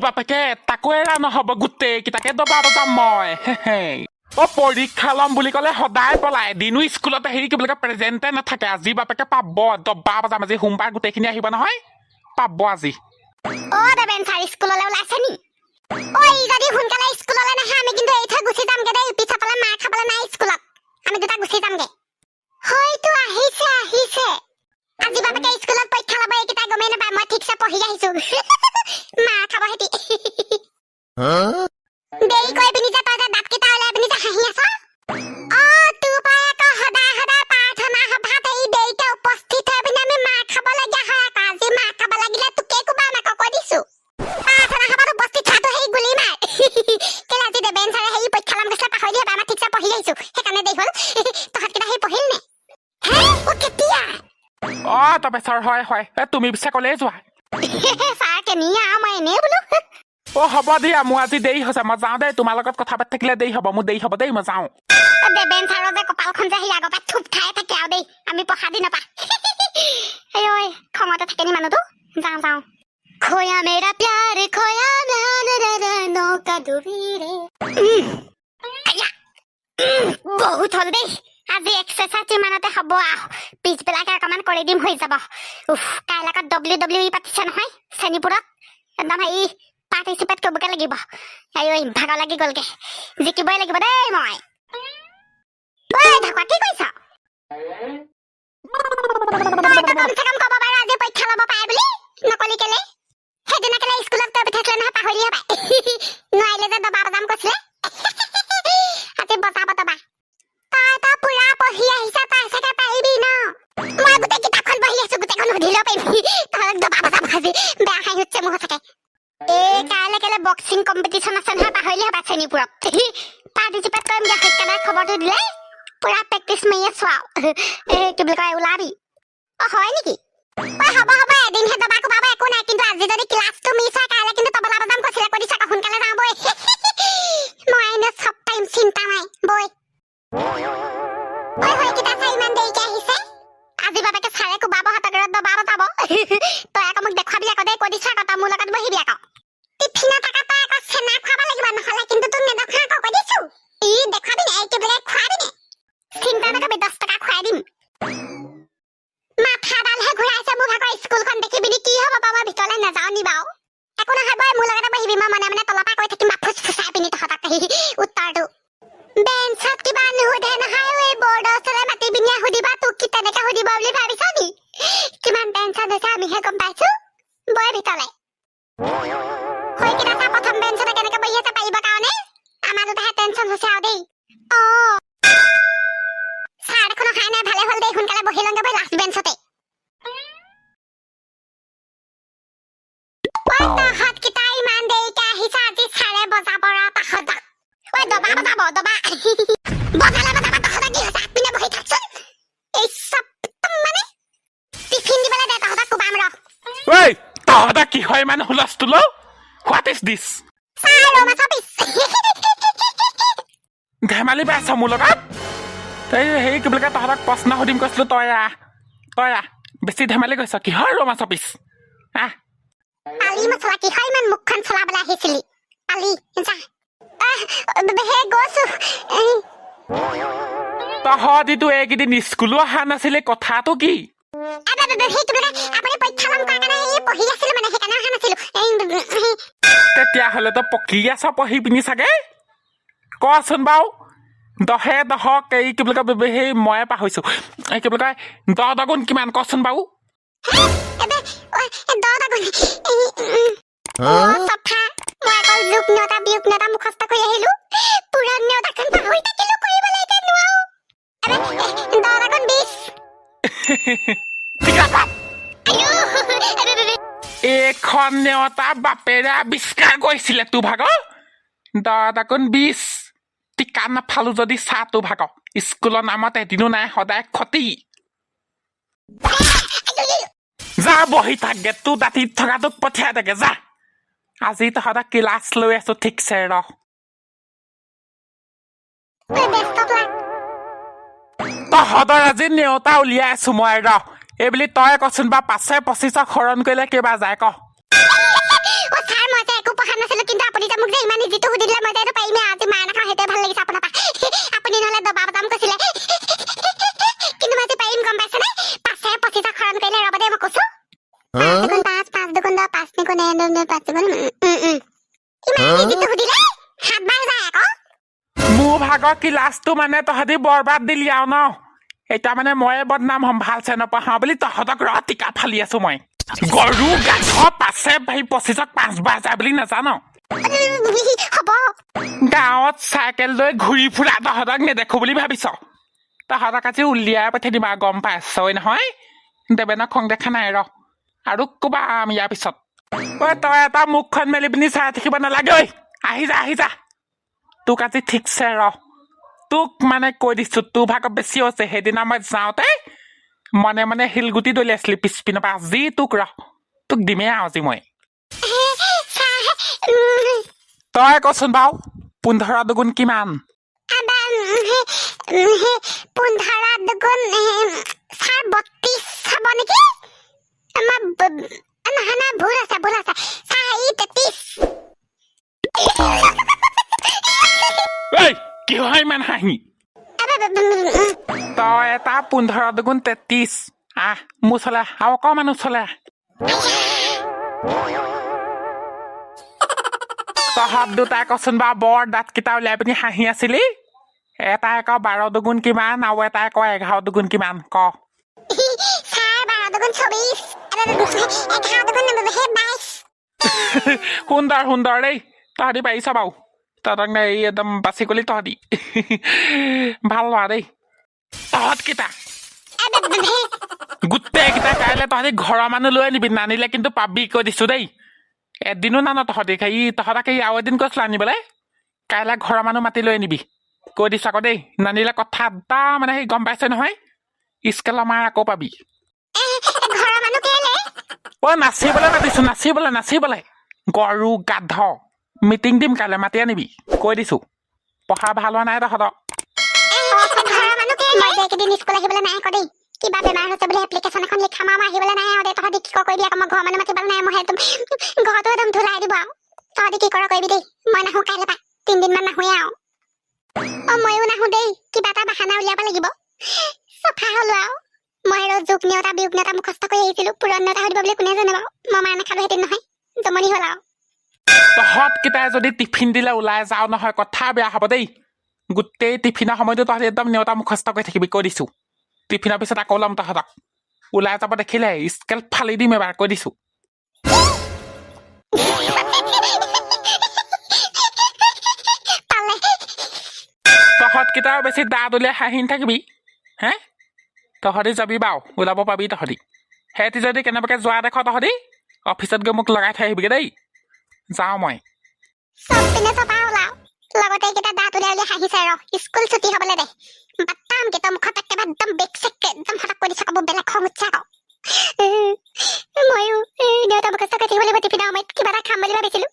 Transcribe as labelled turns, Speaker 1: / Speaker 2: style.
Speaker 1: বাপেকে তাকো এৰা নহ'ব, গোটেই কেইটাকে দবা বজাম মই। হে অ, পৰীক্ষা ল'ম বুলি ক'লে সদায় পলাই। দিনো স্কুলতে হেৰি কি বুলি কয়, প্ৰেজেণ্টে নাথাকে। আজি বাপেকে পাব, দবা বজাম। আজি সোমবাৰ, গোটেইখিনি আহিব নহয়, পাব আজি।
Speaker 2: অ দেবেন ছাৰ, স্কুললৈ ওলাইছে নি? ঐ, যদি সোনকালে স্কুললৈ নাহে, আমি কিন্তু এৰি থৈ গুচি যামগে দেই। পিছৰ ফালে মাৰ খাবলৈ নাই স্কুলত, আমি দুটা গুচি যামগে। হয়তো আহিছে, আহিছে। আজি বাপেকে স্কুলত পৰীক্ষা ল'ব, এইকেইটা গমেই নাপায়। মই ঠিকছে পঢ়ি আহিছো, মাৰ খাব হেতি। দেৰি কৰি পিনি যে তই যে দাঁতকেইটা ওলাই পিনি যে হাঁহি আছ। অ, তোৰ পাই আকৌ সদায় সদায় প্ৰাৰ্থনা সভাত এই দেৰিকে উপস্থিত হৈ পিনি আমি মাৰ খাবলগীয়া হয় আকৌ। আজি মাৰ খাব লাগিলে তোকে কোবাম আকৌ, কৈ দিছো। প্ৰাৰ্থনা সভাত উপস্থিত হোৱাটো সেই গুলি মাৰ। কেলে আজি দেবেন ছাৰে সেই পৰীক্ষা ল'ম কৈছিলে, পাহৰিলি হ'বা। মই ঠিকছে পঢ়ি আহিছো, সেইকাৰণে দেৰি হ'ল। তহঁতকেইটা সেই পঢ়িল নে? হে, অ কেতিয়া?
Speaker 1: অ তবে ছাৰ, হয় হয়। এ, তুমি পিছে ক'লেই যোৱা?
Speaker 2: ছাৰ, কেনিয়া আৰু মই এনেই বোলো।
Speaker 1: অ হ'ব দিয়া, মোৰ আজি দেৰি হৈছে, মই যাওঁ দেই। তোমাৰ লগত কথা পাতি থাকিলে দেৰি হ'ব মোৰ, দেৰি হ'ব দেই, মই যাওঁ।
Speaker 2: অ, দেবেন ছাৰৰ যে কপালখন যে সেই আগৰ পৰা থোপ খাই থাকে আৰু দেই, আমি পঢ়া দিনৰ পৰা। ঐ, খঙতে থাকে নি মানুহটো? যাওঁ যাওঁ। खोया मेरा प्यार खोया ना ना नौका डूबी रे। আয়া, বহুত হ'ল দেই আজি এক্সাৰচাইজ, ইমানতে হ'ব আৰু। পিছবেলাকে অকণমান কৰি দিম, হৈ যাব। উফ, কাইলৈ আকৌ WWE পাতিছে নহয় চেনীপুৰত, একদম হেৰি পাৰ্টিচিপেট কৰিবগে লাগিব। আই ঐ, ভাগৰ লাগি গ'লগে। জিকিবই লাগিব দেই মই। ঐ ঢকুৱা, কি কৰিছ তইতো? কমচে কম ক'ব পাৰ আজি পৰীক্ষা ল'ব পাৰে বুলি, নকলি কেলে? সেইদিনা কেলে স্কুলত কৈ পঠিয়াইছিলে নহয়, পাহৰিলি হপাই। নোৱাৰিলে যে দবা বজাম কৈছিলে, আজি বজাব দবা। তই তো পুৰা পঢ়ি আহিছ, তই চাগে পাৰিবি ন? মই গোটেই কিতাপখন পঢ়ি আছো, গোটেইখন সুধিলেও পাৰিবি। তহঁতক দবা বজাম আজি। বেয়া হাঁহি উঠিছে মোৰ সঁচাকে। এই কাইলৈ কেলে বক্সিং কম্পিটিশ্যন আছে নহয়, পাহৰিলি হপাই, চেনীপুৰত পাৰ্টিচিপেট কৰিম দিয়া। সেইকাৰণে খবৰটো দিলে পুৰা প্ৰেক্টিচ মাৰি আছো আৰু। এই কি বুলি কয়, ওলাবি। অ হয় নেকি? ঐ হ'ব হ'ব, এদিনহে দবা কোবাব, একো নাই। কিন্তু আজি যদি ক্লাছটো মিছ হয়, কাইলৈ কিন্তু তবলা বজাম কৈছিলে, কৈ দিছে আকৌ। সোনকালে যাওঁ বৈ। মই এনে চব পাৰিম, চিন্তা নাই, বৈ। ঐ হয়, কেইটা চাই ইমান দেৰিকে আহিছে? আজি বাপেকে ছাৰে কোবাব, হাতত দবা বজাব। তই আকৌ মোক দেখুৱাবি আকৌ দেই, কৈ দিছ আকৌ। তই মোৰ লগত বহিবি আকৌ। টিফিনত আকৌ তই আকৌ চেনা খুৱাব লাগিব, নহ'লে কিন্তু তোক নেদেখুৱাওঁ আকৌ, কৈ দিছো। ই দেখুৱাবি নে? এই কি বোলে, খুৱাবি নে? চিন্তা নকৰিবি, 10 টকা খুৱাই দিম। মাথাডালহে ঘূৰাইছে মোৰ ভাগৰ স্কুলখন দেখি পিনি। কি হ'ব বাৰু, মই ভিতৰলৈ নাযাওঁ নি বাৰু? একো নহয়, বই, মোৰ লগতে বহিবি। মই মনে মনে তলৰ পৰা কৈ থাকিম বা ফুচ ফুচাই পিনি তহঁতক উত্তৰটো। বেঞ্চত কিবা নুসুধে নহয়, এই বৰ্ডৰ ওচৰলৈ মাতি পিনি সুধিবা। তোক কি তেনেকে সুধিব বুলি ভাবিছ নি? কিমান টেনচন হৈছে আমিহে গম পাইছো। বয় ভিতৰলে। সেইকেইটা চা, প্ৰথম বেঞ্চতে কেনেকে বহি আছে পাৰিবৰ কাৰণে। আমাৰ দুটাহে টেনচন হৈছে আৰু দেই। অ ছাৰ দেখোন অহাই নাই, ভালে হ'ল দেই। সোনকালে বহি লওঁগে বৈ লাষ্ট বেঞ্চতে। ঐ তহঁতকেইটা ইমান দেৰিকে আহিছ, আজি ছাৰে বজাব ৰ তহঁতক। ঐ দবা বজাব, দবা বজালে বজাব। তহঁতৰ কি হৈছে? আগপিনে বহি থাকচোন। এই চব মানে টিফিন দিবলৈ দে, তহঁতক কোবাম ৰ।
Speaker 1: ঐ তহঁতৰ কি হয় ইমান হুলস্থুল? What is this?
Speaker 2: Sir, ৰৌ মাছৰ পিচ।
Speaker 1: ধেমালি পাইছ মোৰ লগত? এই হেৰি কি বুলি কয়, তহঁতক প্ৰশ্ন সুধিম কৈছিলো। তই আহ, তই আহ। বেছি ধেমালি কৈছ। কিহৰ ৰৌ মাছৰ পিচ? আহ।
Speaker 2: পালি মছলা, কি হয় ইমান মুখখন চলাবলৈ আহিছিলি? পালি যা। আহ, হে গৈছো এই।
Speaker 1: তহঁতিতো এইকেইদিন স্কুলো অহা নাছিলি, কথাটো কি?
Speaker 2: আবে, আবে, সেই কি বুলি কয়, আপুনি পৰীক্ষা ল'ম কোৱাৰ কাৰণে এই পঢ়ি আছিলো মানে, সেইকাৰণে অহা নাছিলো এই, সেই।
Speaker 1: তেতিয়াহ'লেতো পকি আছ পঢ়ি পিনি চাগে। কচোন বাৰু, দহে দহক এই কি বুলি কয়, সেই ময়ে পাহৰিছো। এই কি বুলি কয়, 10 দগুণ কিমান, কচোন বাৰু?
Speaker 2: এবে ঐ, 10 দগুণ এই, অ চফা। মই অকল যোগ নেওতা বিয়োগ নেওতা মুখস্থ কৰি আহিলো, পূৰণ নেওতাখন পাহৰি থাকিলো, কৰিবলৈ এতিয়া নোৱাৰো। এবে 10 দগুণ 20।
Speaker 1: ঠিক আছে।
Speaker 2: আয়ো, এবে, এবে, এবে।
Speaker 1: এইখন নেওতা বাপেৰে আৱিষ্কাৰ কৰিছিলে তোৰ ভাগ। 10 দগুণ 20। টিকা নাফালো যদি চা তোৰ ভাগ। স্কুলৰ নামত এদিনো নাই, সদায় খতি। যা, বহি থাকগে। তোৰ দাঁতিত থকাটোক পঠিয়াই দেগে যা। আজি তহঁতক ক্লাছ লৈ আছো ঠিকছে, ৰ।
Speaker 2: ঐ, বেষ্ট অফ লাক।
Speaker 1: তহঁতৰ আজি নেওতা উলিয়াই আছো মই, ৰ। এইবুলি তই কচোন বা, পাঁচে 25ক হৰণ কৰিলে কেইবা যায়, ক?
Speaker 2: অ ছাৰ, মই যে একো পঢ়া। মোক যে ইমান ইজিটো সুধি দিলে, মই যে এইটো পাৰিমেই। আজি মাৰ নাখাওঁ, সেইটোৱে ভাল লাগিছে আপোনাৰ পৰা। আপুনি নহ'লে দবা বজাম কৈছিলে, কিন্তু মই আজি পাৰিম, গম পাইছেনে? পাঁচে 25ক হৰণ কৰিলে, ৰ'ব দেই, মই কৈছো। 5 দুগুণ 5, 5 দুগুণ 10, 5 তিনিগুণ 1, 2, 2, 5 দুগুণ ইমান ইজিটো সুধিলে সাতবাৰ যায় আকৌ।
Speaker 1: মোৰ ভাগৰ ক্লাছটো মানে তহঁতি বৰবাদ দিলি আৰু ন? এতিয়া মানে ময়ে বদনাম হ'ম ভালছে নপঢ়াওঁ বুলি। তহঁতক ৰ, টিকা ফালি আছো মই। গৰু গাধ, পাছে ভাই 25ক পাঁচবাৰ যায় বুলি নাজান?
Speaker 2: হ'ব।
Speaker 1: গাঁৱত চাইকেল লৈ ঘূৰি ফুৰা তহঁতক নেদেখো বুলি ভাবিছ? তহঁতক আজি উলিয়াই পঠিয়াই দিম আৰু, গম পাইছই নহয়? দেৱেনক খং দেখা নাই ৰ, আৰু ক'বাম ইয়াৰ পিছত। ঐ, তই এটা মুখখন মেলি পিনি চাই থাকিব নালাগে। ঐ, আহি যা, আহি যা। তোক আজি ঠিকছে ৰ, তোক মানে কৈ দিছো, তোৰ ভাগত বেছি হৈছে। সেইদিনা মই যাওঁতে মনে মনে শিলগুটি দলিয়াইছিলি পিছপিনৰ পৰা। আজি তোক ৰ, তোক দিমেই আৰু আজি মই। তই কচোন বাৰু, 15 দুগুণ কিমান?
Speaker 2: 15 দুগুণ ছাৰ 32 হ'ব নেকি? আমাৰ নহয় নহয়, ভুল আছে, ভুল আছে ছাৰ, হেৰি 33।
Speaker 1: ঐ, কিহৰ ইমান হাঁহি? তই এটা 15 দুগুণ 33। আহ, মোৰ চলে আৰু অকণমান ওচৰলে আহ। তহঁত দুটাই কচোন বাৰু, বৰ দাঁতকেইটা উলিয়াই পিনি হাঁহি আছিলি। এটাই ক 12 দুগুণ কিমান আৰু এটাই ক 11 দুগুণ কিমান, ক।
Speaker 2: ছাৰ, 12 দুগুণ 24, 11 দুগুণ সেই 22।
Speaker 1: সুন্দৰ, সুন্দৰ দেই, তহঁতি পাৰিছ বাৰু। তহঁতক নে এই একদম বাচি গলি তহঁতি, ভাল ল'ৰা দেই তহঁতকেইটা গোটেইকেইটা। কাইলৈ তহঁতি ঘৰৰ মানুহ লৈ আনিবি, নানিলে কিন্তু পাবি, কৈ দিছো দেই। এদিনো নান তহঁতি। ই তহঁতক এই আৰু এদিন কৈছিলো আনিবলৈ। কাইলৈ ঘৰৰ মানুহ মাতি লৈ আনিবি, কৈ দিছো আকৌ দেই। নানিলে কথা এটা মানে সেই গম পাইছে নহয়, স্কেলৰ মাৰ আকৌ পাবি।
Speaker 2: ঘৰৰ মানুহ কেলে?
Speaker 1: অ' নাচিবলৈ মাতিছো, নাচিবলৈ, নাচিবলৈ। গৰু গাধ, মিটিং দিম কাইলৈ, মাতি আনিবি, কৈ দিছো। পঢ়া ভাল হোৱা নাই তহঁতৰ।
Speaker 2: ঘৰৰ মানুহ কেলে? মই যে এইকেইদিন স্কুল আহিবলৈ নাই আকৌ দেই। কিবা বেমাৰ হৈছে বুলি এপ্লিকেশ্যন এখন লিখাম আৰু আহিবলৈ নাই আৰু দেই। তহঁতি কি কৰ কৰিবি আকৌ। মই ঘৰৰ মানুহ মাতিবলৈ নাই। মই একদম ঘৰতো একদম ধুলাই দিব আৰু। তহঁতি কি কৰ কৰিবি দেই, মই নাহো। কাইলৈ পৰা 3 দিনমান নাহোৱে আৰু। অ, ময়ো নাহো দেই, কিবা এটা বাহানা উলিয়াব লাগিব। চফা হলো আৰু। মই আৰু যোগ নেওতা বিয়োগ নেওতা মুখস্থ কৰি আহিছিলো, পূৰণ নেওতা সুধিব বুলি কোনে জানে বাৰু? মই মাৰ নাখালো হেঁতেন নহয়, জমনি হ'ল আৰু।
Speaker 1: তহঁতকেইটাই যদি টিফিন দিলে ওলাই যাওঁ নহয়, কথা বেয়া হ'ব দেই। গোটেই টিফিনৰ সময়টো তহঁতি একদম নেওতা মুখস্থ কৰি থাকিবি, কৈ দিছো। টিফিনৰ পিছত আকৌ ল'ম তহঁতক। ওলাই যাব দেখিলে স্কেল ফালি দিম এবাৰ, কৈ দিছো।
Speaker 2: পালে।
Speaker 1: তহঁতকেইটাও বেছি দাঁত উলিয়াই হাঁহি নাথাকিবি হে। তহঁতি যাবি বাৰু, ওলাব পাবি তহঁতি। সেহেঁতি যদি কেনেবাকৈ যোৱা দেখ, তহঁতি অফিচত গৈ মোক লগাই থৈ আহিবিগৈ দেই। যাওঁ মই।
Speaker 2: চব পিনে চফা হ'ল আৰু লগতে এইকেইটা দাঁত উলিয়াই উলিয়াই হাঁহিছে। ৰ, স্কুল ছুটি হ'বলৈ দে, বাটাম কেইটা মুখত একেবাৰে একদম বেক চেক একদম হঠাৎ কৰি দিছে আকৌ। বেলেগ খং উঠিছে আকৌ। ময়ো দেউতা মুখস্থ কৰি থাকিব লাগিব টিফিনৰ সময়ত। কিবা এটা খাম বুলি ভাবিছিলো।